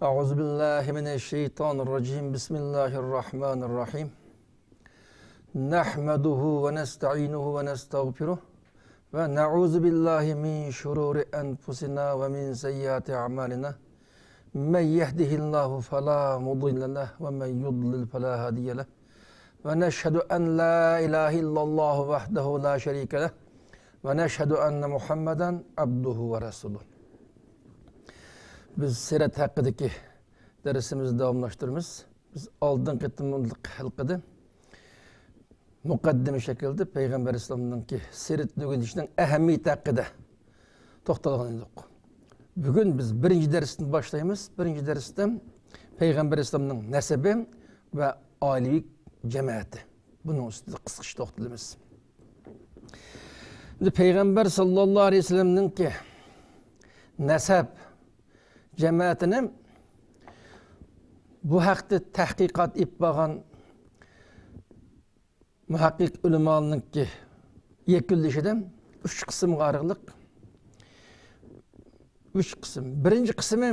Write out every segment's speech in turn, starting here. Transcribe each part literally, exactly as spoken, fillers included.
أعوذ بالله من الشيطان الرجيم. بسم الله الرحمن الرحيم. نحمده ونستعينه ونستغفره ونعوذ بالله من شرور أنفسنا ومن سيئات أعمالنا. من يهده الله فلا مضل له ومن يضلل فلا هادي له. ونشهد أن لا إله إلا الله وحده لا شريك له. ونشهد أن محمدا عبده ورسوله. بىز سىرەت ھەققىدىكى دەرسىمىزنى داۋاملاشتۇرىمىز. بىز ئالدىنقى قېتىملىق ھەلقىدە مۇقەددىمە شەكلىدە پەيغەمبەر ئەلەيھىسسالامنىڭكى سىرىتىنى ئۆگىنىشنىڭ ئەھمىيىتى ھەققىدە توختالغان ئىدۇق. بۈگۈن بىز بىرىنچى دەرستىن باشلايمىز. بىرىنچى دەرستە پەيغەمبەر ئەلەيھىسسالامنىڭ نەسىبى ۋە ئائىلىۋى جەمەتى. بۇنىڭ ئۈستىدە قىسقىچە توختىلىمىز. ئەمدى پەيغەمبەر ساللاللاھۇ ئەلەيھى ۋەسەللەمنىڭكى نەسەب جەمەتىنى بۇ ھەقتە تەھقىقات ئېلىپ بارغان مۇھەققىق ئۆلىمالارنىڭكى يەكۈنلىشىدە ئۈچ قىسىمغا ئايرىغلىق. ئۈچ قىسىم. بىرىنچى قىسمى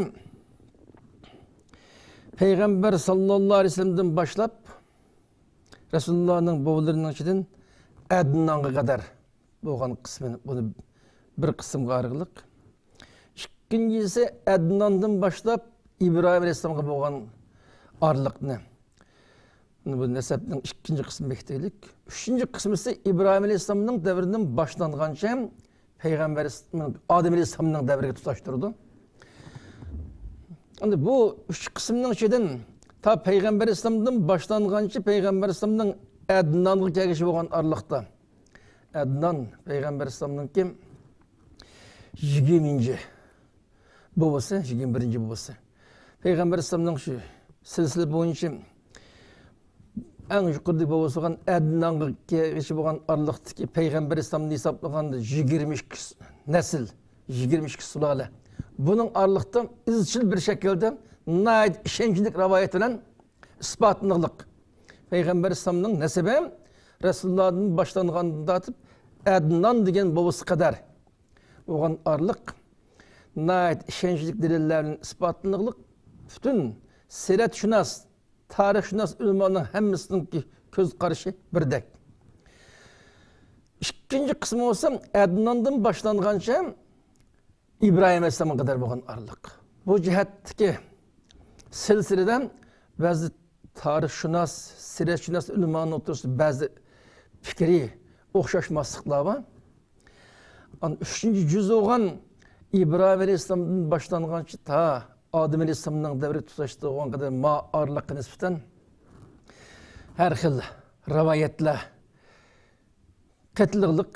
پەيغەمبەر ساللاللاھۇ ئەلەيھى ۋەسەللەمدىن باشلاپ رەسۇلۇللانىڭ بوۋىلىرىنىڭ ئىچىدىن ئەدنانغا قەدەر بولغان قىسمىنى، بۇنى بىر قىسىمغا ئايرىغلىق. ئىككىنچىسى ئەدناندىن باشلاپ ئىبراھىم ئەلەيھىسسالامغا بولغان ئارىلىقنى، بۇ نەسەبنىڭ ئىككىنچى قىسمى بېكىتىلىك. ئۈچىنچى قىسمىسى ئىبراھىم ئەلەيھىسسالامنىڭ دەۋرىدىن باشلانغانچە پەيغەمبەر ئادەم ئەلەيھىسسالامنىڭ دەۋرىگە تۇتاشتۇرىدۇ. ئەمدى بۇ ئۈچ قىسىمنىڭ ئىچىدىن تا پەيغەمبەر ئەلەيھىسسالامدىن باشلانغانچە پەيغەمبەر ئەلەيھىسسالامنىڭ ئەدنانغا كەلگۈچە بولغان ئارىلىقتا، ئەدنان پەيغەمبەر ئەلەيھىسسالامنىڭكى يىگىرمىنچى بوۋىسى، يىگىرمە بىرىنچى بوۋىسى. پەيغەمبەر ئەلەيھىسسالامنىڭ شۇ سىلسىلە بويىچە ئەڭ يۇقىرىدىكى بوۋىسى بولغان ئەدنانغا كەلگۈچە بولغان ئارىلىقتىكى پەيغەمبەر ئەلەيھىسسالامنى ھېسابلىغاندا يىگىرمە ئىككى نەسىل، يىگىرمە ئىككى سۇلالە. بۇنىڭ ئارىلىقتا ئىزچىل بىر شەكىلدە ناھايىتى ئىشەنچلىك رىۋايەت بىلەن ئىسپاتلىنىغلىق. پەيغەمبەر ئەلەيھىسسالامنىڭ نەسىبى رەسۇلۇللادىن باشلانغاندىن تارتىپ ئەدنان دېگەن بوۋىسى قەدەر بولغان ئارىلىق ناھايىتى ئىشەنچلىك دەلىللەر بىلەن ئىسپاتلىنىغلىق. پۈتۈن سىرەتشۇناس، تارىخشۇناس ئۆلىمالارنىڭ ھەممىسىنىڭكى كۆز قارىشى بىردەك. ئىككىنچى قىسمى بولسا ئەدناندىن باشلانغانچە ئىبراھىم ئەلەيھىسسالامغا قەدەر بولغان ئارىلىق. بۇ جەھەتتىكى سىلسىلىدە بەزى تارىخشۇناس، سىرەتشۇناس ئۆلىمانىڭ ئوتتۇرىسىدا بەزى پىكرى ئوخشاشماسلىقلار بار. ئان ئۈچىنچى جۈز بولغان ئىبراھىم ئەلەيھىسسالامدىن باشلانغانچە تا ئادەم ئەلەيھىسسالامنىڭ دەۋرىگە تۇتاشتۇرغان قەدەر ما ئارىلىققا نىسبەتەن ھەر خىل رىۋايەتلەر قېتىلىغلىق.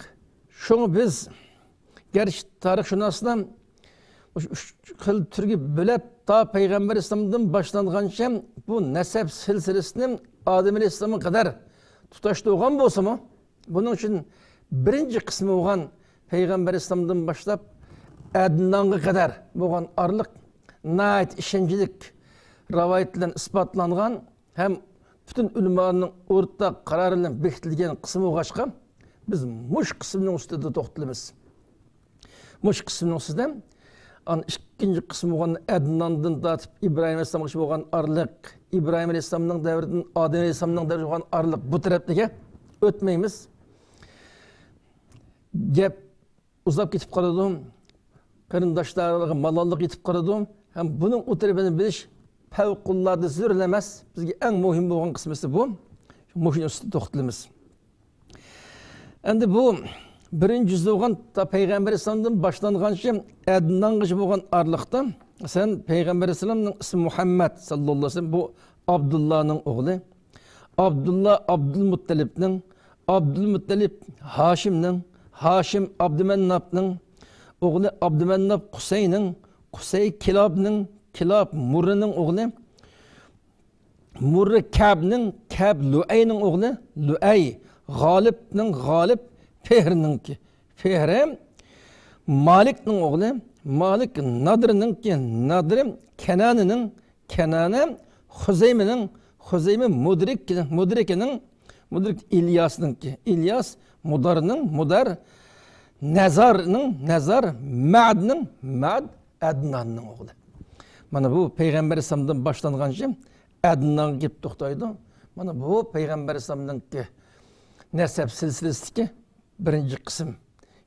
شۇڭا بىز گەرچە تارىخشۇناسلار مۇشۇ ئۈچ خىل تۈرگە بۆلۈپ، تا پەيغەمبەر ئەلەيھىسسالامدىن باشلانغانچە بۇ نەسەب سىلسىلىسىنى ئادەم ئەلەيھىسسالامغا قەدەر تۇتاشتۇرغان بولسىمۇ، بۇنىڭ ئۈچۈن بىرىنچى قىسمى بولغان پەيغەمبەر ئەلەيھىسسالامدىن باشلاپ ئەدنانغا قەدەر بولغان ئارىلىق ناھايىتى ئىشەنچلىك رىۋايەت بىلەن ئىسپاتلانغان ھەم پۈتۈن ئۆلىمانىڭ ئورتاق قارارى بىلەن بېكىتىلگەن قىسمى بولغاچقا، بىز مۇشۇ قىسىمنىڭ ئۈستىدە توختىلىمىز. مۇشۇ قىسىمنىڭ ئۈستىدە ئانا ئىككىنچى قىسمى بولغان ئەدناندىن تارتىپ ئىبراھىم ئەلەيھىسسالامغىچە بولغان ئارىلىق، ئىبراھىم ئەلەيھىسسالامنىڭ دەۋرىدىن ئادەم ئەلەيھىسسالامنىڭ دەۋرىگە بولغان ئارىلىق، بۇ تەرەپلەرگە ئۆتمەيمىز. گەپ ئۇزاپ كېتىپ قالىدۇ، قېرىنداشلارغا مالاللىق يېتىپ قالىدۇ ھەم بۇنىڭ ئۇ تەرىپىنى بىلىش پەۋقۇلئاددە زۆرۈر ئەمەس. بىزگە ئەڭ مۇھىم بولغان قىسمىسى بۇ. مۇشۇنىڭ ئۈستىدە توختىلىمىز. ئەمدى بۇ بىرىنچى جۈز بولغان تا پەيغەمبەر ئەلەيھىسسالامدىن باشلانغانچە ئەدنانغىچە بولغان ئارىلىقتا، مەسىلەن، پەيغەمبەر ئەلەيھىسسالامنىڭ ئىسمى مۇھەممەد ساللاللاھۇ ئەلەيھى ۋەسەللەم، بۇ ئابدۇللانىڭ ئوغلى. ئابدۇللا ئابدۇلمۇتتەلىپنىڭ، ئابدۇلمۇتتەلىپ ھاشىمنىڭ، ھاشىم ئابدۇمەنناپنىڭ ئوغلى، ئابدۇمەنناپ قۇسەينىڭ، قۇسەي كىلابنىڭ، كىلاب مۇررىنىڭ ئوغلى، مۇررە كەبنىڭ، كەب لۇئەينىڭ ئوغلى، لۇئەي غالىبنىڭ، غالىب فىھرنىڭكى، فىھرى مالىكنىڭ ئوغلى، مالىك نادىرنىڭكى، نادىر كەنانىنىڭ، كەنانە خۇزەيمىنىڭ، خۇزەيمە مۇدرىك، مۇدرىكىنىڭ، مۇدرىك ئىلياسنىڭكى، ئىلياس مۇدارنىڭ، مۇدار نەزارنىڭ، نەزار مەدنىڭ، مەد ئەدناننىڭ ئوغلى. مانا بۇ پەيغەمبەر ئەلەيھىسسالامدىن باشلانغانچە ئەدنانغا كېلىپ توختايدۇ. مانا بۇ پەيغەمبەر ئەلەيھىسسالامنىڭكى نەسەب سىلسىلىسىدىكى بىرىنچى قىسىم.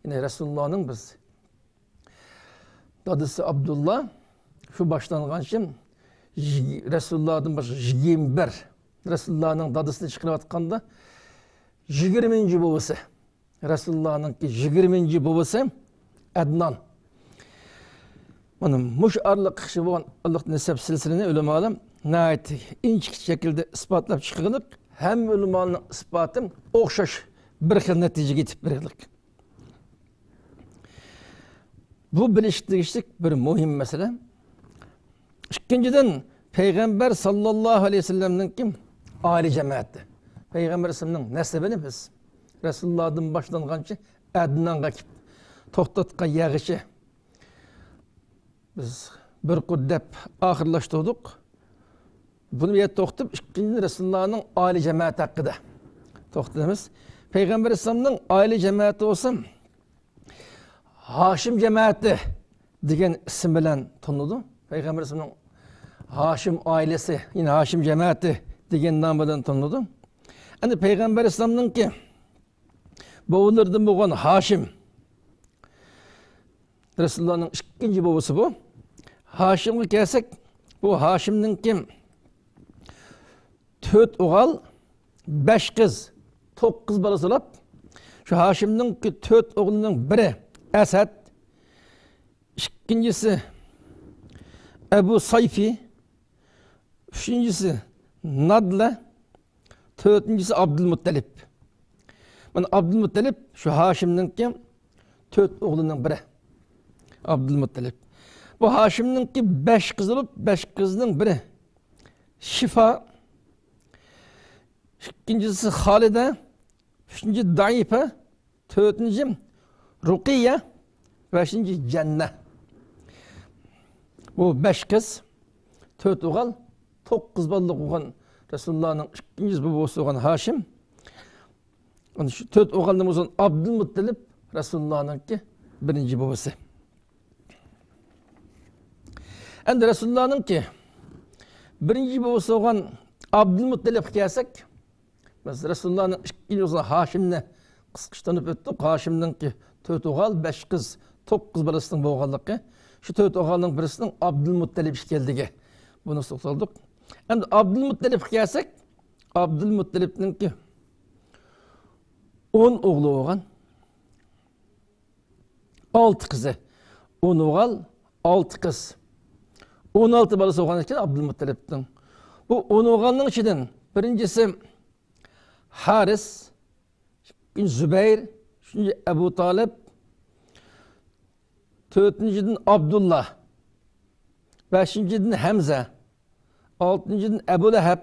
يەنى رەسۇلۇللانىڭ بىز دادىسى ئابدۇللا شۇ باشلانغانچە يىگ-، رەسۇلۇللادىن باشقا يىگىرمە بىر، رەسۇلۇللانىڭ دادىسىنى چىقىرىۋاتقاندا يىگىرمىنچى بوۋىسى، رەسۇلۇللانىڭكى يىگىرمىنچى بوۋىسى ئەدنان. مانا مۇشۇ ئارىلىققا بولغان ئارىلىق نەسەب سىلسىلىنى ئۆلىمالار ناھايىتى ئىنچىكە شەكىلدە ئىسپاتلاپ چىققىلىق، ھەممە ئۆلىمالارنىڭ ئىسپاتى ئوخشاش بىر خىل نەتىجىگە يېتىپ بېرىلىق. بۇ بىلىشكە تېگىشلىك بىر مۇھىم مەسىلە. ئىككىنچىدىن، پەيغەمبەر ساللاللاھۇ ئەلەيھى ۋەسەللەمنىڭكى ئائىلە جەمەتى. پەيغەمبەر ئەلەيھىسسالامنىڭ نەسىبىنى بىز رەسۇلۇللادىن باشلانغانچە ئەدنانغا كېلىپ توختاتقان يەرگىچە بىز بىر قۇر دەپ ئاخىرلاشتۇردۇق. بۇنى بۇ يەردە توختىتىپ، ئىككىنچىدىن، رەسۇلۇللانىڭ ئائىلە جەمەتى ھەققىدە توختىلىمىز. پەيغەمبەر ئەلەيھىسسالامنىڭ ئائىلە جەمەتى بولسا ھاشىم جەمەتى دېگەن ئىسىم بىلەن تونۇلىدۇ. پەيغەمبەر ئەلەيھىسسالامنىڭ ھاشىم ئائىلىسى، يەنى ھاشىم جەمەتى دېگەن نام بىلەن تونۇلىدۇ. ئەنە پەيغەمبەر ئەلەيھىسسالامنىڭكى بوۋىلىرىدىن بولغان ھاشىم، رەسۇلۇللانىڭ ئىككىنچى بوۋىسى بۇ. ھاشىمغا كەلسەك، بۇ ھاشىمنىڭكى تۆت ئوغۇل، بەش قىز، توققۇز بالىسى بولۇپ، شۇ ھاشىمنىڭكى تۆت ئوغلىنىڭ بىرى ئەسەد، ئىككىنچىسى ئەبۇ سايفى، ئۈچىنچىسى نادلە، تۆتىنچىسى ئابدۇلمۇتتەلىپ. مانا ئابدۇلمۇتتەلىپ شۇ ھاشىمنىڭكى تۆت ئوغلىنىڭ بىرى. ئابدۇلمۇتتەلىپ. بۇ ھاشىمنىڭكى بەش قىزى بولۇپ، بەش قىزنىڭ بىرى شىفا، ئىككىنچىسى خالىدە، ئۈچىنچى دائىپە، تۆتىنچى رۇقىيە، بەشىنچى جەننە. بۇ بەش قىز، تۆت ئوغۇل، توققۇز بالىلىق بولغان رەسۇلۇللانىڭ ئىككىنچى بوۋىسى بولغان ھاشىم. ئەنە شۇ تۆت ئوغۇلدىن بولسۇن ئابدۇلمۇتتەلىپ رەسۇلۇللانىڭكى بىرىنچى بوۋىسى. ئەمدى رەسۇلۇللانىڭكى بىرىنچى بوۋىسى بولغان ئابدۇلمۇتتەلىپقا كەلسەك، بىز رەسۇلۇللانىڭ ئىككىنچى ئوغلى ھاشىمنى قىسقىچە تونۇپ ئۆتتۇق. ھاشىمنىڭكى تۆت ئوغۇل، بەش قىز، توققۇز بالىسىنىڭ بولغانلىقى، شۇ تۆت ئوغۇلنىڭ بىرسىنىڭ ئابدۇلمۇتتەلىپ ئىكەنلىكى، بۇنى توختالدۇق. ئەمدى ئابدۇلمۇتتەلىپقا كەلسەك، ئابدۇلمۇتتەلىپنىڭكى ئون ئوغلى بولغان، ئالتە قىزى. ئون ئوغۇل، ئالتە قىز. ئون ئالتە بالىسى بولغان ئىكەن ئابدۇلمۇتتەلىپنىڭ. بۇ ئون ئوغۇلنىڭ ئىچىدىن بىرىنچىسى ھارىس، ئىككىنچى زۇبەير، ئۈچىنچى ئەبۇ تالىپ، تۆتىنچىدىن ئابدۇللا، بەشىنچىدىن ھەمزە، ئالتىنچىدىن ئەبۇ لەھەب،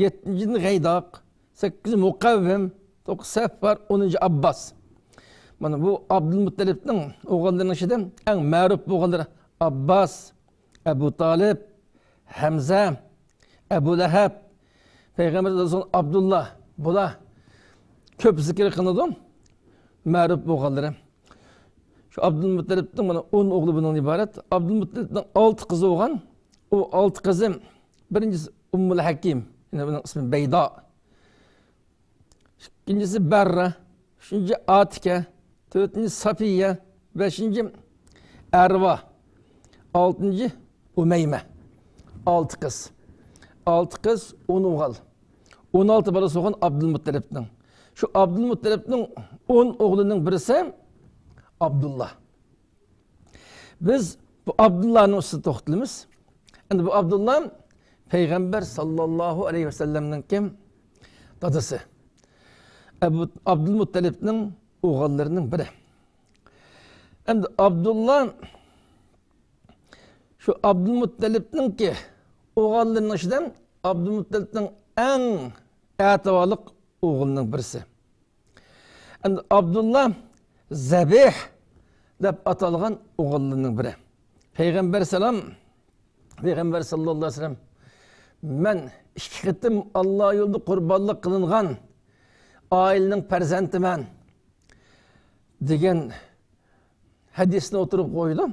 يەتتىنچىدىن غەيداق، سەككىز مۇقەۋۋىم، توققۇز سەففار، ئونىنچى ئابباس. مانا بۇ ئابدۇلمۇتتەلىپنىڭ ئوغۇللىرىنىڭ ئىچىدە ئەڭ مەرۇپ بولغانلىرى ئابباس، ئەبۇ تالىپ، ھەمزە، ئەبۇ لەھەب، پەيغەمبەر ئابدۇللا، بۇلار كۆپ زىكىر قىلىنىدۇ، مەرۇپ بولغانلىرى. شۇ ئابدۇلمۇتتەلىپنىڭ مانا ئون ئوغلى بۇنىڭدىن ئىبارەت. ئابدۇلمۇتتەلىپنىڭ ئالتە قىزى بولغان. ئۇ ئالتە قىزى، بىرىنچىسى ئۇممۇل ھەكىم، يەنى ئۇنىڭ ئىسمى بەيدا. ئىككىنچىسى بەررە، ئۈچىنچى ئاتىكە، تۆتىنچى سەپىيە، بەشىنچى ئەرۋا، ئالتىنچى ئۇمەيمە. ئالتە قىز. ئالتە قىز، ئون ئوغۇل. ئون ئالتە بالىسى بولغان ئابدۇلمۇتتەلىپنىڭ. شۇ ئابدۇلمۇتتەلىپنىڭ ئون ئوغلىنىڭ بىرسى ئابدۇللا. بىز بۇ ئابدۇللانىڭ ئۈستىدە توختىلىمىز. ئەمدى بۇ ئابدۇللا پەيغەمبەر ساللاللاھۇ ئەلەيھى ۋەسەللەمنىڭكى دادىسى. ئەبۇ، ئابدۇلمۇتتەلىپنىڭ ئوغۇللىرىنىڭ بىرى. ئەمدى ئابدۇللا، شۇ ئابدۇلمۇتتەلىپنىڭكى ئوغۇللىرىنىڭ ئىچىدە ئابدۇلمۇتتەلىپنىڭ ئەڭ ئەتىۋارلىق ئوغلىنىڭ بىرسى. ئەمدى ئابدۇللا زەبىھ دەپ ئاتالغان ئوغۇللىرىنىڭ بىرى. پەيغەمبەر سالام، پەيغەمبەر ساللاللاھۇ ئەلەيھى ۋەسەللەم، «مەن ئىككى قېتىم ئاللا يولىدا قۇربانلىق قىلىنغان ئائىلىنىڭ پەرزەنتىمەن» دېگەن ھەدىسنى ئوتتۇرىغا قويىدۇ.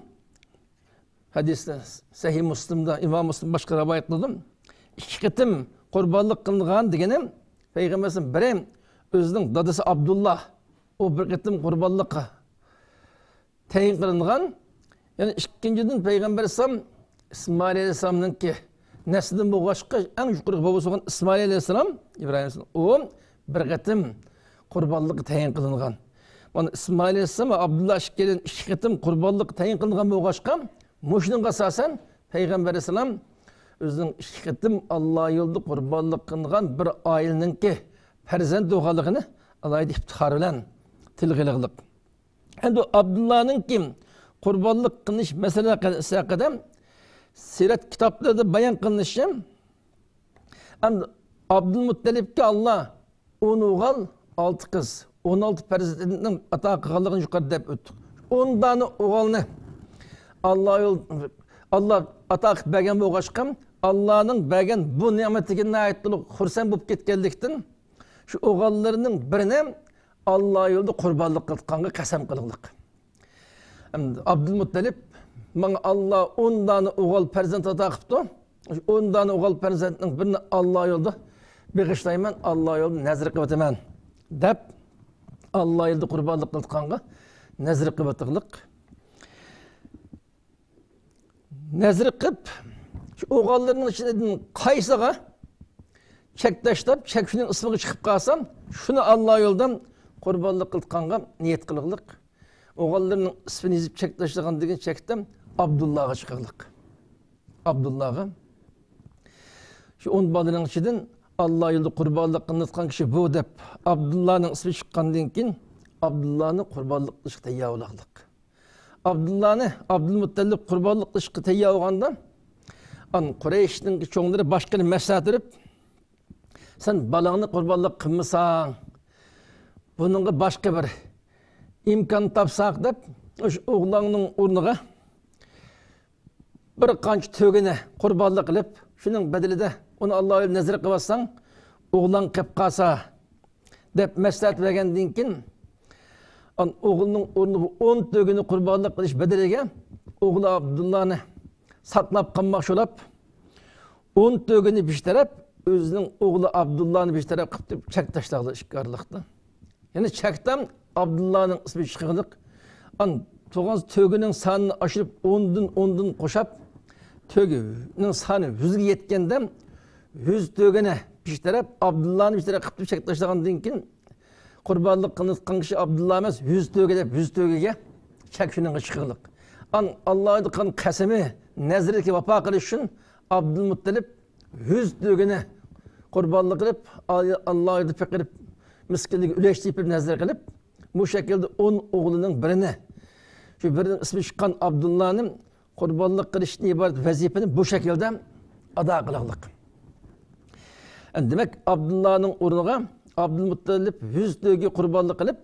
ھەدىستە سەھىھ مۇسلىمدا، ئىمام مۇسلىم باشقا رىۋايەت قىلدى. ئىككى قېتىم قۇربانلىق قىلىنغان دېگىنى، پەيغەمبەر بىرى ئۆزىنىڭ دادىسى ئابدۇللا، ئۇ بىر قېتىم قۇربانلىققا تەيىن قىلىنغان. يەنى ئىككىنچىدىن، پەيغەمبەر ئەلەيھىسسالام ئىسمائىل ئەلەيھىسسالامنىڭكى نەسلىدىن بولغاچقا، ئەڭ يۇقىرىقى بوۋىسى بولغان ئىسمائىل ئەلەيھىسسالام، ئىبراھىم ئەلەيھىسسالام، ئۇ بىر قېتىم قۇربانلىققا تەيىن قىلىنغان. مانا ئىسمائىل ئەلەيھىسسالام ۋە ئابدۇللا ئىككىيلەن ئىككى قېتىم قۇربانلىققا تەيىن قىلىنغان بولغاچقا، مۇشۇنىڭغا ئاساسەن پەيغەمبەر ئەلەيھىسسالام ئۆزىنىڭ ئىككى قېتىم ئاللا يولىدا قۇربانلىق قىلىنغان بىر ئائىلىنىڭكى پەرزەنتى بولغانلىقىنى ئالاھىدە ئىپتىخار بىلەن تىلغا ئېلىغلىق. ئەمدى ئابدۇللانىڭكى قۇربانلىق قىلىنىش مەسىلىسى ھەققىدە سىرەت كىتابلىرىدا بايان قىلىنىشى، ئەمدى ئابدۇلمۇتتەلىپكە ئاللا ئون ئوغۇل، ئالتە قىز، ئون ئالتە پەرزەنتنى ئاتا قىلغانلىقىنى يۇقىرىدا دەپ ئۆتتۇق. ئون دانە ئوغۇلنى ئاللا يول-، ئاللا ئاتا قىلىپ بەرگەن بولغاچقا، ئاللانىڭ بەرگەن بۇ نېمىتىگە ناھايىتى خۇرسەن بولۇپ كەتكەنلىكتىن، شۇ ئوغۇللىرىنىڭ بىرىنى ئاللا يولىدا قۇربانلىق قىلىدىغانغا قەسەم قىلغلىق. ئەمدى ئابدۇلمۇتتەلىپ، ماڭا ئاللا ئون دانە ئوغۇل پەرزەنت ئاتا قىپتۇ. شۇ ئون دانە ئوغۇل پەرزەنتنىڭ بىرىنى ئاللا يولىدا بېغىشلايمەن، ئاللا يولىدا نەزىر قىلىۋېتىمەن، دەپ، ئاللا يولىدا قۇربانلىق قىلىدىغانغا نەزىر قىلىۋېتىغلىق. نەزىر قىلىپ، شۇ ئوغۇللىرىنىڭ ئىچىدىن قايسىغا چەك تاشلاپ، چەك شۇنىڭ ئىسمىغا چىقىپ قالسا، شۇنى ئاللا يولىدا قۇربانلىق قىلىدىغانغا نىيەت قىلغلىق. ئوغۇللىرىنىڭ ئىسمىنى يېزىپ چەك تاشلىغاندىن كېيىن چەكتە ئابدۇللاغا چىقىغلىق. ئابدۇللاغا. شۇ ئون بالىنىڭ ئىچىدىن ئاللا يولىدا قۇربانلىق قىلىنىدىغان كىشى بۇ دەپ، ئابدۇللانىڭ ئىسمى چىققاندىن كېيىن، ئابدۇللانى قۇربانلىق قىلىشقا تەييار بولغلىق. ئابدۇللانى ئابدۇلمۇتتەلىپ قۇربانلىق قىلىشقا تەييار بولغاندا، ئان قۇرەيشنىڭ چوڭلىرى باشقىنى مەسلىھەت بېرىپ، سەن بالاڭنى قۇربانلىق قىلمىساڭ، بۇنىڭغا باشقا بىر ئىمكان تاپساق دەپ، ئوشۇ ئوغلۇڭنىڭ ئورنىغا بىر قانچە تۆگىنى قۇربانلىق قىلىپ، شۇنىڭ بەدىلىدە ئۇنى ئاللا يولىدا نەزىر قىلىۋاتساڭ، ئوغلۇڭ قېلىپ قالسا، دەپ مەسلىھەت بەرگەندىن كېيىن، ئان ئوغلىنىڭ ئورنىغا ئون تۆگىنى قۇربانلىق قىلىش بەدىلىگە ئوغلى ئابدۇللانى ساقلاپ قالماقچى بولۇپ، ئون تۆگىنى بىر تەرەپ، ئۆزىنىڭ ئوغلى ئابدۇللانى بىر تەرەپ قىلىپ چەك تاشلاغلىق ئىككى ئارىلىقتا. يەنى چەكتە ئابدۇللانىڭ ئىسمى چىقىغلىق. ئان تۇغان تۆگىنىڭ سانىنى ئاشۇرۇپ، ئوندىن، ئوندىن قوشاپ، تۆگىنىڭ سانى يۈزگە يەتكەندە، يۈز تۆگىنى بىر تەرەپ، ئابدۇللانى بىر تەرەپ قىلىپ چەك تاشلىغاندىن كېيىن، قۇربانلىق قىلىنىدىغان كىشى ئابدۇللا ئەمەس، يۈز تۆگە دەپ، يۈز تۆگىگە چەك شۇنىڭغا چىقىغلىق. ئان ئاللا قىلغان قەسىمى، نەزىرىگە ۋاپا قىلىش ئۈچۈن ئابدۇلمۇتتەلىپ يۈز تۆگىنى قۇربانلىق قىلىپ، ئاللا يولىدا پېقىر مىسكىنلەرگە ئۈلۈش تېپىپ نەزىر قىلىپ، بۇ شەكىلدە ئون ئوغلىنىڭ بىرىنى، شۇ بىرىنىڭ ئىسمى چىققان ئابدۇللانى قۇربانلىق قىلىشتىن ئىبارەت ۋەزىپىنى بۇ شەكىلدە ئادا قىلغلىق. دېمەك، ئابدۇللانىڭ ئورنىغا ئابدۇلمۇتتەلىپ يۈز تۆگە قۇربانلىق قىلىپ،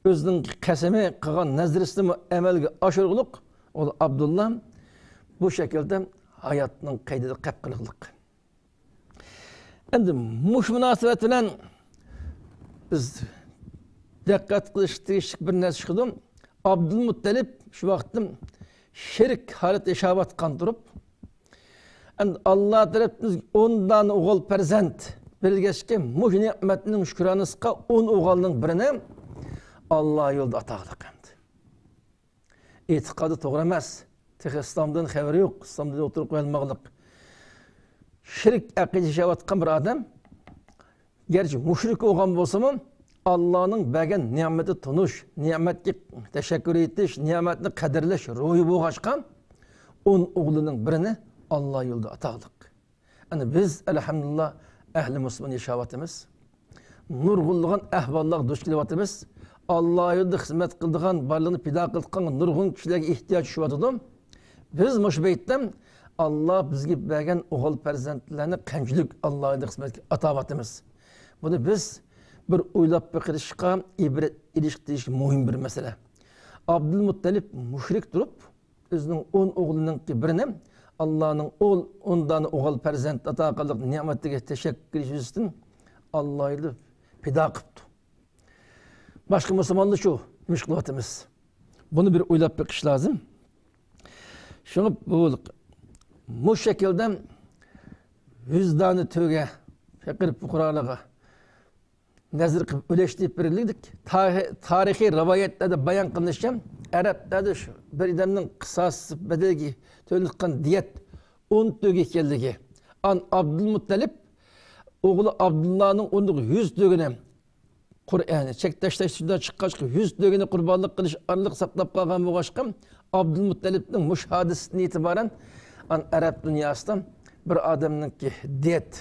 ئۆزىنىڭ قەسىمى قىلغان نەزرىسىنىمۇ ئەمەلگە ئاشۇرغلۇق، ئۇ ئابدۇللا بۇ شەكىلدە ھاياتنىڭ قەيدىدە قەپ قىلغلىق. ئەمدى مۇشۇ مۇناسىۋەت بىلەن بىز دىققەت قىلىشقا تېگىشلىك بىر نەرسە چىقىدۇ. ئابدۇلمۇتتەلىپ شۇ ۋاقىتتا شېرىك ھالەتتە ياشاۋاتقان تۇرۇپ، ئەمدى ئاللا تەرەپتىن ئون دانە ئوغۇل پەرزەنت بېرىلگەچكە، مۇشۇ نېمەتنىڭ شۈكرانىسىغا ئون ئوغۇلنىڭ بىرىنى ئاللا يولىدا ئاتا قىلىپ قويدى. ئېتىقادى توغرا ئەمەس. تېخى ئىسلامدىن خەۋىرى يوق، ئىسلام دىنىدا ئوتتۇرىغا قويۇلماغلىق. شىرك ئەقىدە ياشاۋاتقان بىر ئادەم، گەرچە مۇشرىك بولغان بولسىمۇ، ئاللانىڭ بەرگەن نېمىتى تونۇش، نېمەتكە تەشەككۈر ئېيتىش، نېمەتنى قەدىرلەش روھى بولغاچقا، ئون ئوغلىنىڭ بىرىنى ئاللا يولىدا ئاتاغلىق. ئەنە بىز، ئەلھەمدۇلىللا، ئەھلى مۇسۇلمان ياشاۋاتىمىز. نۇرغۇنلىغان ئەھۋاللارغا دۇچ كېلىۋاتىمىز. ئاللا يولىدا خىزمەت قىلىدىغان، بارلىقىنى پىدا قىلىدىغان نۇرغۇن كىشىلەرگە ئېھتىياج چۈشۈۋاتىدۇ. بىز مۇشۇ پەيتتە ئاللا بىزگە بەرگەن ئوغۇل پەرزەنتلەرنى قانچىلىك ئاللا يولىدا خىزمەتكە ئاتاۋاتىمىز. بۇنى بىز بىر ئويلاپ بېقىشقا، ئىبرەت ئېلىشقا تېگىشلىك مۇھىم بىر مەسىلە. ئابدۇلمۇتتەلىپ مۇشرىك تۇرۇپ، ئۆزىنىڭ ئون ئوغلىنىڭكى بىرىنى ئاللانىڭ ئون، ئون دانە ئوغۇل پەرزەنت ئاتا قىلغان نېمىتىگە تەشەككۈر يۈزىسىدىن ئاللا يولىدا پىدا قىپتۇ. باشقا مۇسۇلمانلار شۇ نېمە ئىش قىلىۋاتىمىز؟ بۇنى بىر ئويلاپ بېقىش لازىم. شۇڭا بۇ، مۇشۇ شەكىلدە ۋىجدانى تۆگە، پەقىر پۇقرالارغا نەزەر قىلىپ ئۈلەشتۈرۈپ بېرىلدى. تا-، تارىخىي رىۋايەتلەردە بايان قىلىنىشىچە، ئەرەبلەردە شۇ بىر ئادەمنىڭ قىساس بەدىلىگە تۆلەيدىغان دىيەت ئون تۆگە ئىكەنلىكى. ئان ئابدۇلمۇتتەلىپ ئوغلى ئابدۇللانىڭ ئورنىغا يۈز تۆگىنى، قۇرئانى چەك تاشلاش ئۈستىدە چىققاچقا، يۈز تۆگىنى قۇربانلىق قىلىش ئارىلىق ساقلاپ قالغان بولغاچقا، ئابدۇلمۇتتەلىپنىڭ مۇشۇ ھادىسىدىن ئېتىبارەن، ئان ئەرەب دۇنياسىدا بىر ئادەمنىڭكى دىيەت،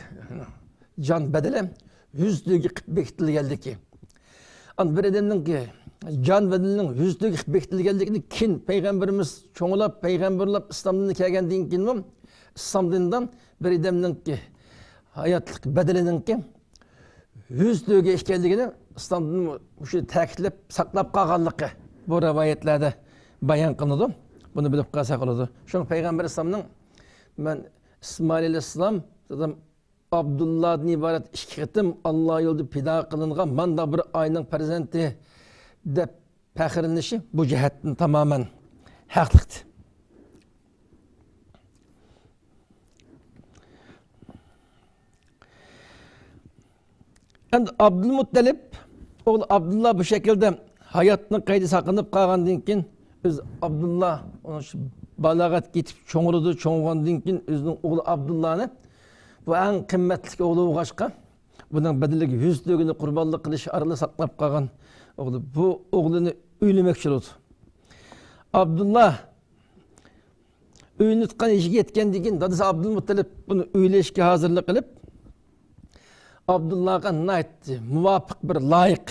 جان بەدىلى يۈز تۆگە قىلىپ بېكىتىلگەنلىكى. ئان بىر ئادەمنىڭكى جان بەدىلىنىڭ يۈز تۆگە قىلىپ بېكىتىلگەنلىكىنى كېيىن پەيغەمبىرىمىز چوڭلاپ، پەيغەمبەر بولۇپ ئىسلام دىنىگە كەلگەندىن كېيىنمۇ، ئىسلام دىنىدا بىر ئادەمنىڭكى ھاياتلىق بەدىلىنىڭكى يۈز تۆگە ئىكەنلىكىنى ئىسلام دىنى مۇشۇ تەكىتلەپ ساقلاپ قالغانلىقى بۇ رىۋايەتلەردە بايان قىلىنىدۇ. بۇنى بىلىپ قالساق بولىدۇ. شۇڭا پەيغەمبەر ئەلەيھىسسالامنىڭ، مەن ئىسمائىل ئەلەيھىسسالام، دادام ئابدۇللادىن ئىبارەت ئىككى قېتىم ئاللا يولىدا پىدا قىلىنغان مانداق بىر ئائىلىنىڭ پەرزەنتى دەپ پەخىرلىنىشى بۇ جەھەتتىن تامامەن ھەقلىقتى. ئەمدى ئابدۇلمۇتتەلىپ ئوغلى ئابدۇللا بۇ شەكىلدە ھاياتنىڭ قەيدى ساقلىنىپ قالغاندىن كېيىن، ئۆزى ئابدۇللا ئۇنىڭ شۇ بالاغەتكە يېتىپ چوڭىيىدۇ، چوڭىغاندىن كېيىن ئۆزىنىڭ ئوغلى ئابدۇللانى، بۇ ئەڭ قىممەتلىك ئوغلى بولغاچقا، بۇنىڭ بەدىلىگە يۈز تۆگىنى قۇربانلىق قىلىش ئارىلىق ساقلاپ قالغان ئوغلى، بۇ ئوغلىنى ئۆيلىمەكچى بولىدۇ. ئابدۇللا ئۆينى تۇتقان يېشىگە يەتكەندىن كېيىن، دادىسى ئابدۇلمۇتتەلىپ بۇنى ئۆيلەشكە ھازىرلىق قىلىپ، ئابدۇللاغا ناھايىتى مۇۋاپىق بىر لايىق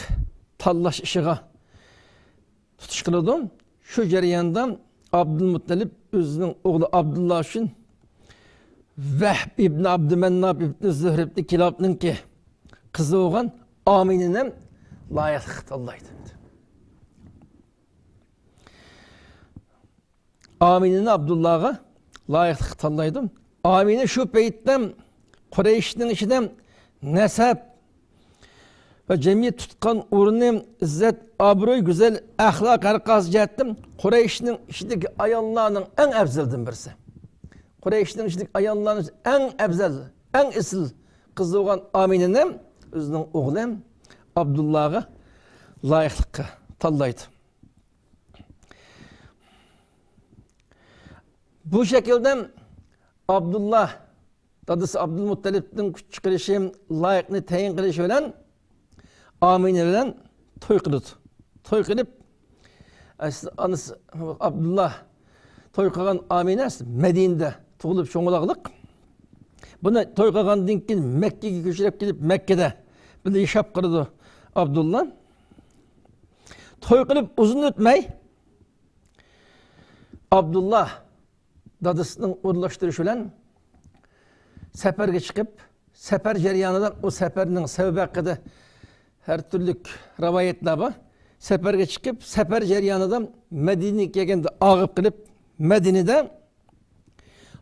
تاللاش ئىشىغا تۇتۇش قىلىدۇ. شۇ جەرياندا ئابدۇلمۇتتەلىپ ئۆزىنىڭ ئوغلى ئابدۇللا ئۈچۈن ۋەھب ئىبنى ئابدۇمەنناپ ئىبنى زۇھرە ئىبنى كىلابنىڭكى قىزى بولغان ئامىنىنى لايىقلىققا تاللايدۇ. ئامىنىنى ئابدۇللاغا لايىقلىققا تاللايدۇ. ئامىنە شۇ پەيتتە قۇرەيشنىڭ ئىچىدە نەسەب ۋە جەمئىيەت تۇتقان ئورنى، ئىززەت، ئابرۇي، گۈزەل ئەخلاق، ھەر قايسى جەھەتتىن قۇرەيشنىڭ ئىچىدىكى ئاياللارنىڭ ئەڭ ئەۋزىلىدىن بىرسى. قۇرەيشنىڭ ئىچىدىكى ئاياللارنىڭ ئەڭ ئەۋزەل، ئەڭ ئېسىل قىزى بولغان ئامىنىنى ئۆزىنىڭ ئوغلى ئابدۇللاغا لايىقلىققا تاللايدۇ. بۇ شەكىلدە ئابدۇللا دادىسى ئابدۇلمۇتتەلىپنىڭ كۈچ چىقىرىشى، لايىقنى تەيىن قىلىشى بىلەن ئامىنە بىلەن توي قىلىدۇ. توي قىلىپ، ئەس-، ئانىسى ئابدۇللا توي قىلغان ئامىنە مەدىنىدە تۇغۇلۇپ چوڭىغانلىق. بۇنى توي قىلغاندىن كېيىن مەككىگە كۆچۈرۈپ كېلىپ، مەككىدە بىللە ياشاپ قالىدۇ ئابدۇللا. توي قىلىپ ئۇزۇن ئۆتمەي، ئابدۇللا دادىسىنىڭ ئورۇنلاشتۇرۇشى بىلەن سەپەرگە چىقىپ، سەپەر جەريانىدا، ئۇ سەپەرنىڭ سەۋەبى ھەققىدە ھەر تۈرلۈك رىۋايەتلەر بار. سەپەرگە چىقىپ، سەپەر جەريانىدا مەدىنىگە كەلگەندە ئاغرىپ قېلىپ، مەدىنىدە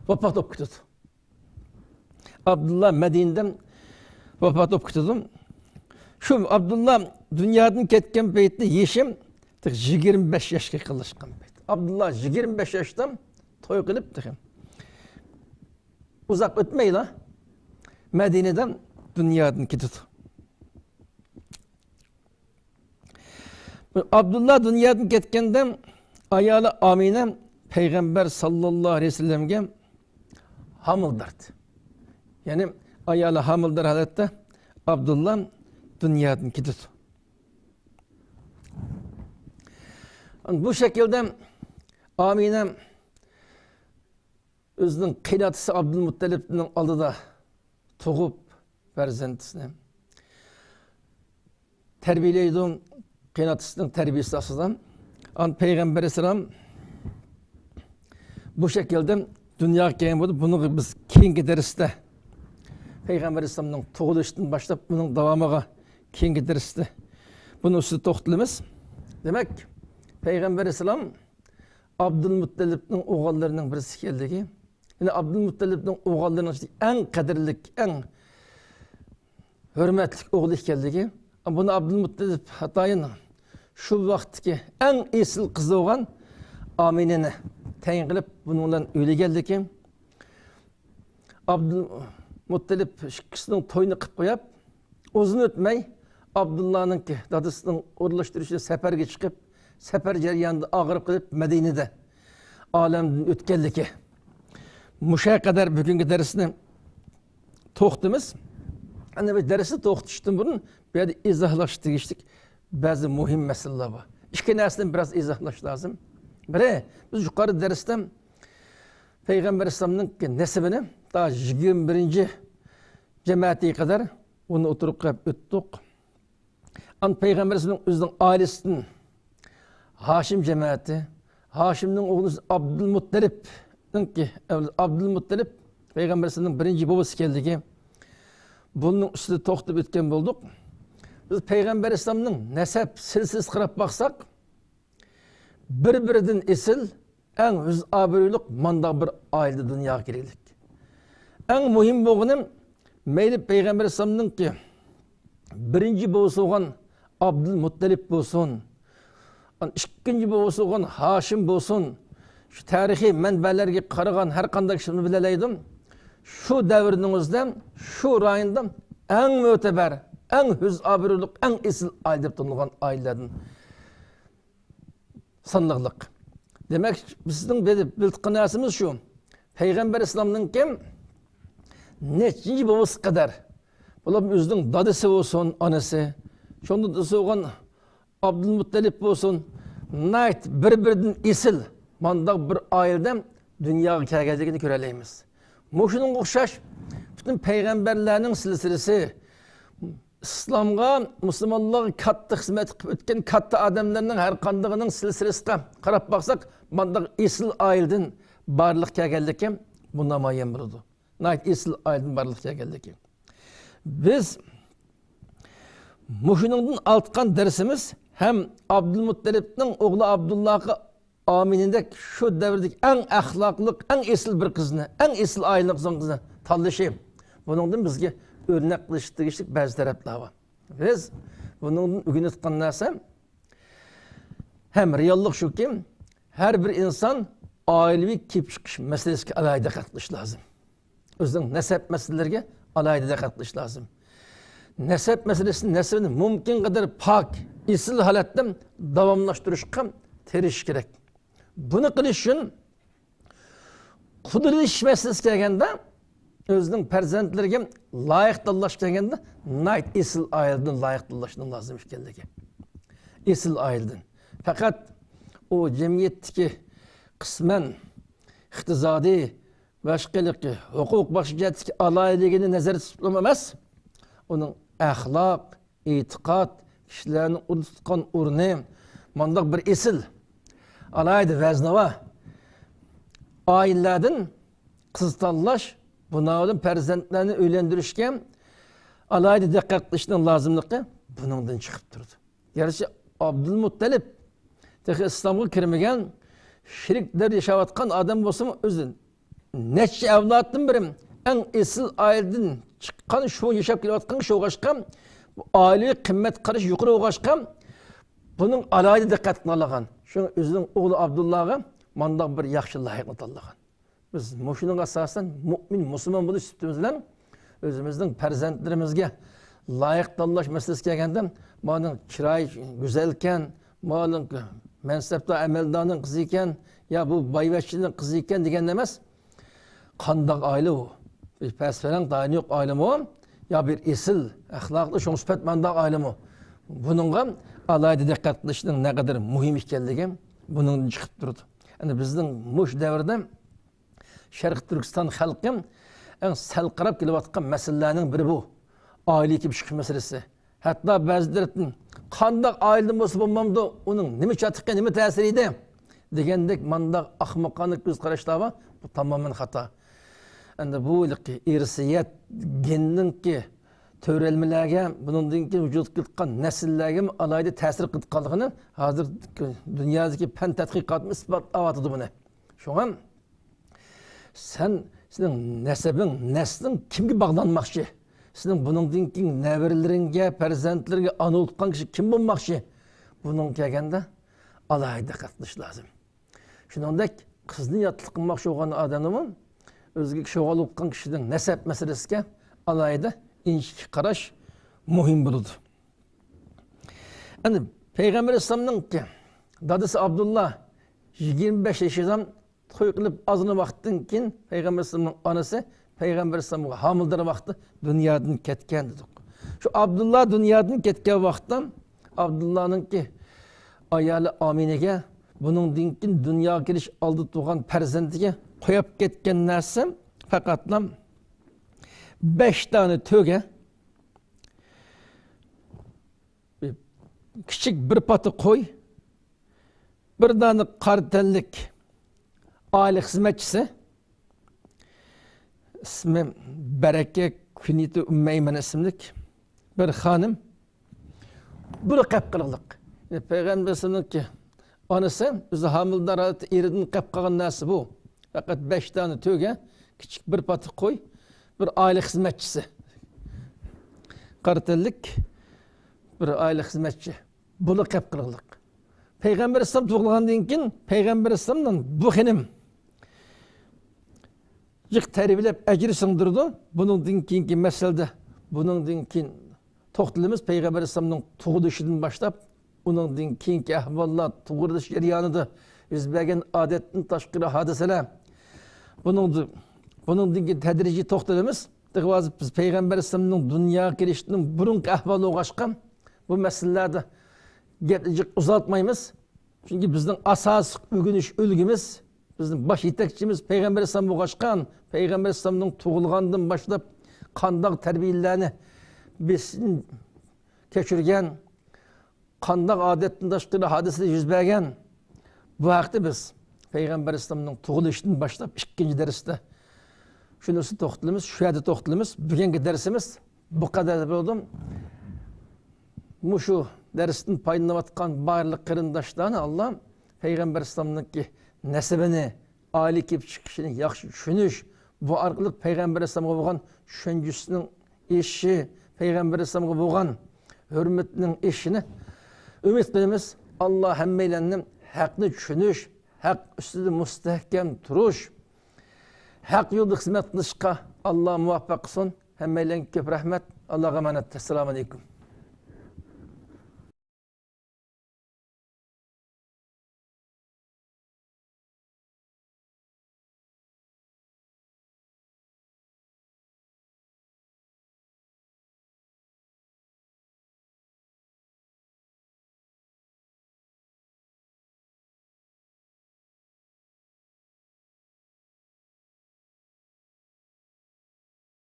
ۋاپات بولۇپ كېتىدۇ. ئابدۇللا مەدىنىدە ۋاپات بولۇپ كېتىدۇ. شۇ ئابدۇللا دۇنيادىن كەتكەن پەيتتە يېشى تېخى يىگىرمە بەش ياشقا يېقىنلاشقان پەيت. ئابدۇللا يىگىرمە بەش ياشتا توي قىلىپ تېخى ئۇزاق ئۆتمەيلا مەدىنىدە دۇنيادىن كېتىدۇ. ئابدۇللا دۇنيادىن كەتكەندە ئايالى ئامىنە پەيغەمبەر ساللاللاھۇ ئەلەيھى ۋەسەللەمگە ھامىلىدار. يەنى ئايالى ھامىلىدار ھالەتتە ئابدۇللا دۇنيادىن كېتىدۇ. بۇ شەكىلدە ئامىنە ئۆزىنىڭ قېيىنئاتىسى ئابدۇلمۇتتەلىپنىڭ ئالدىدا تۇغۇپ، پەرزەنتىسىنى تەربىيەلەيدۇ، قېيىنئاتىسىنىڭ تەربىيەسى ئاستىدا. ئان پەيغەمبەر ئەلەيھىسسالام بۇ شەكىلدە دۇنياغا كەلگەن بولدى. بۇنى بىز كېيىنكى دەرستە، پەيغەمبەر ئەلەيھىسسالامنىڭ تۇغۇلۇشىدىن باشلاپ، ئۇنىڭ داۋامىغا كېيىنكى دەرستە بۇنىڭ ئۈستىدە توختىلىمىز. دېمەك، پەيغەمبەر ئەلەيھىسسالام ئابدۇلمۇتتەلىپنىڭ ئوغۇللىرىنىڭ بىرسى ئىكەنلىكى، يەنى ئابدۇلمۇتتەلىپنىڭ ئوغۇللىرىنىڭ ئىچىدە ئەڭ قەدىرلىك، ئەڭ ھۆرمەتلىك ئوغلى ئىكەنلىكى، بۇنى ئابدۇلمۇتتەلىپ ئاتايىن شۇ ۋاقىتتىكى ئەڭ ئېسىل قىزى بولغان ئامىنىنى تەيىن قىلىپ، بۇنىڭ بىلەن ئۆيلىگەنلىكى، ئابدۇلمۇتتەلىپ ئىككىسىنىڭ تويىنى قىلىپ قويۇپ، ئۇزۇن ئۆتمەي ئابدۇللانىڭكى، دادىسىنىڭ ئورۇنلاشتۇرۇشىنى سەپەرگە چىقىپ، سەپەر جەريانىدا ئاغرىپ قېلىپ، مەدىنىدە ئالەمدىن ئۆتكەنلىكى. مۇشۇ قەدەر بۈگۈنكى دەرسنى توختىمىز. ئەنە بۇ دەرسنى توختىتىشتىن بۇرۇن بۇ يەردە ئىزاھلاش تېگىشلىك بەزى مۇھىم مەسىلىلەر بار. ئىككى نەرسىنى بىراز ئىزاھلاش لازىم. بىرى، بىز يۇقىرىدا دەرستە پەيغەمبەر ئەلەيھىسسالامنىڭ نەسىبىنى تا يىگىرمە بىرىنچى جەمەتىگە قەدەر ئۇنى ئوتتۇرىغا قويۇپ ئۆتتۇق. ئان پەيغەمبىرىمىزنىڭ ئۆزىنىڭ ئائىلىسىدىن ھاشىم جەمەتى، ھاشىمنىڭ ئوغلى ئابدۇلمۇتتەلىپنىڭكى، ئابدۇلمۇتتەلىپ پەيغەمبىرىمىزنىڭ بىرىنچى بوۋىسى ئىكەنلىكى، بۇنىڭ ئۈستىدە توختىلىپ ئۆتكەن بولدۇق. بىز پەيغەمبەر ئەلەيھىسسالامنىڭ نەسەب سىلسىلىسىگە قاراپ باقساق، بىر-بىرىدىن ئېسىل، ئەڭ ھۆز-ئابرۇيلۇق مانداق بىر ئائىلىدە دۇنياغا كەلگەنلىك. ئەڭ مۇھىم بولغىنى، مەيلى پەيغەمبەر ئەلەيھىسسالامنىڭكى بىرىنچى بوۋىسى بولغان ئابدۇلمۇتتەلىپ بولسۇن، ئىككىنچى بوۋىسى بولغان ھاشىم بولسۇن، شۇ تارىخىي مەنبەلەرگە قارىغان ھەر قانداق كىشى بۇنى بىلەلەيدۇ. شۇ دەۋرنىڭ ئۆزىدە، شۇ رايوندا ئەڭ مۆتىبەر، ئەڭ ھۆز-ئابرۇيلۇق، ئەڭ ئېسىل ئائىلە دەپ تونۇلغان ئائىلىلەردىن سانلىقلىق. دېمەك، بىزنىڭ بىلىپ، بىلىپ قىلغان نەرسىمىز شۇ. پەيغەمبەر ئەلەيھىسسالامنىڭكى نەچچىنچى بوۋىسى قەدەر، بولۇپ ئۆزىنىڭ دادىسى بولسۇن، ئانىسى، شۇنىڭ دادىسى بولغان ئابدۇلمۇتتەلىپ بولسۇن، ناھايىتى بىر-بىرىدىن ئېسىل مانداق بىر ئائىلىدە دۇنياغا كەلگەنلىكىنى كۆرەلەيمىز. مۇشۇنىڭغا ئوخشاش پۈتۈن پەيغەمبەرلەرنىڭ سىلسىلىسى، ئىسلامغا، مۇسۇلمانلارغا كاتتا خىزمەت قىلىپ ئۆتكەن كاتتا ئادەملەرنىڭ ھەر قاندىقىنىڭ سىلسىلىسىگە قاراپ باقساق، مانداق ئېسىل ئائىلىدىن بارلىققا كەلگەنلىكى بۇ نامايان بولىدۇ. ناھايىتى ئېسىل ئائىلىدىن بارلىققا كەلگەنلىكى. بىز مۇشۇنىڭدىن ئارتقان دەرسىمىز ھەم ئابدۇلمۇتتەلىپنىڭ ئوغلى ئابدۇللاغا ئامىنىدەك شۇ دەۋردىكى ئەڭ ئەخلاقلىق، ئەڭ ئېسىل بىر قىزنى، ئەڭ ئېسىل ئائىلىنىڭ قىزىنى تاللىشى. بۇنىڭدىن بىزگە ئۆرنەك قىلىشقا تېگىشلىك بەزى تەرەپلەر بار. بىز بۇنىڭدىن ئۆگىنىۋاتقان نەرسە ھەم رېئاللىق شۇكى، ھەر بىر ئىنسان ئائىلىۋى كېلىپ چىقىش مەسىلىسىگە ئالاھىدە دىققەت قىلىش لازىم. ئۆزىنىڭ نەسەب مەسىلىلىرىگە ئالاھىدە دىققەت قىلىش لازىم. نەسەب مەسىلىسى، نەسىبىنى مۇمكىن قەدەر پاك، ئېسىل ھالەتتە داۋاملاشتۇرۇشقا تىرىشىش كېرەك. بۇنى قىلىش ئۈچۈن قۇدىلىشىش مەسىلىسىگە كەلگەندە، ئۆزىنىڭ پەرزەنتلىرىگە لايىق تاللاش كەلگەندە، ناھايىتى ئېسىل ئائىلىدىن لايىق تاللاشنىڭ لازىم ئىكەنلىكى. ئېسىل ئائىلىدىن. پەقەت ئۇ جەمئىيەتتىكى قىسمەن ئىقتىسادىي، باشقا ھېلىقى ھوقۇق، باشقا جەھەتتىكى ئالاھىدىلىكىنى نەزەردە تۇتۇپلا ئەمەس، ئۇنىڭ ئەخلاق، ئېتىقاد، كىشىلەرنىڭ ئۇنى تۇتقان ئورنى، مانداق بىر ئېسىل، ئالاھىدە ۋەزنىۋا ئائىلىلەردىن قىز تاللاش، بۇنىڭ بىلەن پەرزەنتلەرنى ئۆيلەندۈرۈشكە ئالاھىدە دىققەت قىلىشنىڭ لازىملىقى بۇنىڭدىن چىقىپ تۇرىدۇ. گەرچە ئابدۇلمۇتتەلىپ تېخى ئىسلامغا كىرمىگەن، شېرىك دەۋردە ياشاۋاتقان ئادەم بولسىمۇ، ئۆزى نەچچە ئەۋلادتىن بىرى ئەڭ ئېسىل ئائىلىدىن چىققان، شۇ ياشاپ كېلىۋاتقان كىشى بولغاچقا، بۇ ئائىلىۋى قىممەت قارىشى يۇقىرى بولغاچقا، بۇنىڭ ئالاھىدە دىققەت قىلالىغان. شۇڭا ئۆزىنىڭ ئوغلى ئابدۇللاغا مانداق بىر ياخشى لايىقنى تاللىغان. بىز مۇشۇنىڭغا ئاساسەن مۇئمىن، مۇسۇلمان بولۇش سۈپىتىمىز بىلەن ئۆزىمىزنىڭ پەرزەنتلىرىمىزگە لايىق تاللاش مەسىلىسىگە كەلگەندە، مانىڭ چىرايى گۈزەلكەن، مانىڭ مەنسەپدار ئەمەلدارنىڭ قىزى ئىكەن، يا بۇ بايۋەچچىنىڭ قىزى ئىكەن دېگەندە ئەمەس. قانداق ئائىلە ئۇ؟ بىر پەس-پەلەڭ تايىنى يوق ئائىلىمۇ؟ يا بىر ئېسىل، ئەخلاقلىق، شۇڭ سۈپەت مانداق ئائىلىمۇ؟ بۇنىڭغا ئالاھىدە دىققەت قىلىشنىڭ نەقەدەر مۇھىم ئىكەنلىكى بۇنىڭدىن چىقىپ تۇرىدۇ. يەنى بىزنىڭ مۇشۇ دەۋردە شەرقىي تۈركىستان خەلقى ئەڭ سەل قاراپ كېلىۋاتقان مەسىلىلەرنىڭ بىرى بۇ. ئائىلىگە كېلىپ چىقىش مەسىلىسى. ھەتتا بەزى تەرەپتىن، «قانداق ئائىلىدىن بولسا بولمامدۇ، ئۇنىڭ نېمە چاتىقى، نېمە تەسىرى ئىدى؟» دېگەندەك مانداق ئاخمىقانە كۆز قاراشلار بار. بۇ تامامەن خاتا. ئەمدى بۇ ھېلىقى ئىرسىيەت، گېننىڭكى تۆرەلمىلەرگە، بۇنىڭدىن كېيىن ۋۇجۇدقا كېلىۋاتقان نەسىللەرگىمۇ ئالاھىدە تەسىر قىلىدىغانلىقىنى ھازىر دۇنيادىكى پەن تەتقىقاتمۇ ئىسپاتلاۋاتىدۇ بۇنى. شۇڭا سەن، سېنىڭ نەسەبىڭ، نەسلىڭ كىمگە باغلانماقچى؟ سېنىڭ بۇنىڭدىن كېيىن نەۋرىلىرىڭگە، پەرزەنتلىرىڭگە ئانا بولۇپ قالغان كىشى كىم بولماقچى؟ بۇنىڭغا كەلگەندە ئالاھىدە دىققەت قىلىش لازىم. شۇنىڭدەك قىزنى ياتلىق قىلماقچى بولغان ئادەمنىمۇ ئۆزىگە شۇغۇل قىلغان كىشىنىڭ نەسەب مەسىلىسىگە ئالاھىدە ئىنچىكە قاراش مۇھىم بولىدۇ. ئەنە پەيغەمبەر ئەلەيھىسسالامنىڭكى دادىسى ئابدۇللا يىگىرمە بەش ياشىدا توي قىلىپ ئازغىنە ۋاقىتتىن كېيىن پەيغەمبەر ئەلەيھىسسالامنىڭ ئانىسى پەيغەمبەر ئەلەيھىسسالامغا ھامىلىدار ۋاقىتتا دۇنيادىن كەتكەن دېدۇق. شۇ ئابدۇللا دۇنيادىن كەتكەن ۋاقىتتا ئابدۇللانىڭكى ئايالى ئامىنىگە بۇنىڭدىن كېيىن دۇنياغا كېلىش ئالدىدا تۇغان پەرزەنتىگە قويۇپ كەتكەن نەرسە پەقەتلا بەش دانە تۆگە، كىچىك بىر پاتا قوي، بىر دانە قارا تەنلىك ئائىلە خىزمەتچىسى، ئىسمى بەرەكە كۈنىتى ئۈممەيمەن ئىسىملىك بىر خانىم، بۇلا قەپ قىلغۇلۇق. پەيغەمبەر ئەلەيھىسسالامنىڭكى ئانىسى ئۆزى ھامىلىدار ھالەتتە ئېرىدىن قەپ قالغان نەرسە بۇ. پەقەت بەش دانە تۆگە، كىچىك بىر پاتا قوي، بىر ئائىلە خىزمەتچىسى. قارا تەنلىك بىر ئائىلە خىزمەتچى. بۇلا قەپ قىلغۇلۇق. پەيغەمبەر ئەلەيھىسسالام تۇغۇلغاندىن كېيىن پەيغەمبەر ئەلەيھىسسالامدىن بۇ خېنىم جىق تەربىيەلەپ ئەجىر سىڭدۈرىدۇ. بۇنىڭدىن كېيىنكى مەسىلىدە، بۇنىڭدىن كېيىن توختىلىمىز پەيغەمبەر ئەلەيھىسسالامنىڭ تۇغۇلۇشىدىن باشلاپ، ئۇنىڭدىن كېيىنكى ئەھۋاللار، تۇغۇلۇش جەريانىدا يۈز بەرگەن ئادەتتىن تاشقىرى ھادىسىلەر. بۇنىڭدىن، بۇنىڭدىن كېيىن تەدرىجىي توختىلىمىز. تېخى ھازىر بىز پەيغەمبەر ئەلەيھىسسالامنىڭ دۇنياغا كېلىشىدىن بۇرۇنقى ئەھۋال بولغاچقا، بۇ مەسىلىلەردە گەپنى جىق ئۇزارتمايمىز. چۈنكى بىزنىڭ ئاساسلىق ئۆگىنىش ئۈلگىمىز، بىزنىڭ باش يېتەكچىمىز پەيغەمبەر ئەلەيھىسسالام بولغاچقا، پەيغەمبەر ئەلەيھىسسالامنىڭ تۇغۇلغاندىن باشلاپ قانداق تەربىيەلەرنى بېسىم كەچۈرگەن، قانداق ئادەتتىن تاشقىرى ھادىسىلەر يۈز بەرگەن، بۇ ھەقتە بىز پەيغەمبەر ئەلەيھىسسالامنىڭ تۇغۇلۇشىدىن باشلاپ ئىككىنچى دەرستە شۇنىسى توختىلىمىز، شۇ يەردە توختىلىمىز. بۈگۈنكى دەرسىمىز بۇ قەدەر بولدى. مۇشۇ دەرستىن پايدىلىنىۋاتقان بارلىق قېرىنداشلارنى ئاللا پەيغەمبەر ئەلەيھىسسالامنىڭكى نەسىبىنى، ئائىلە كېلىپ چىقىشىنى ياخشى چۈشىنىش، بۇ ئارقىلىق پەيغەمبەر ئەلەيھىسسالامغا بولغان چۈشەنچىسىنىڭ ئېشىشى، پەيغەمبەر ئەلەيھىسسالامغا بولغان ھۆرمىتىنىڭ ئېشىشىنى ئۈمىد قىلىمىز. ئاللا ھەممەيلەننى ھەقنى چۈشىنىش، ھەق ئۈستىدە مۇستەھكەم تۇرۇش، ھەق يولدا خىزمەت قىلىشقا ئاللا مۇۋەپپەق قىلسۇن. ھەممەيلەنگە كۆپ رەھمەت. ئاللاغا ئامانەت. ئەسسالامۇ ئەلەيكۇم.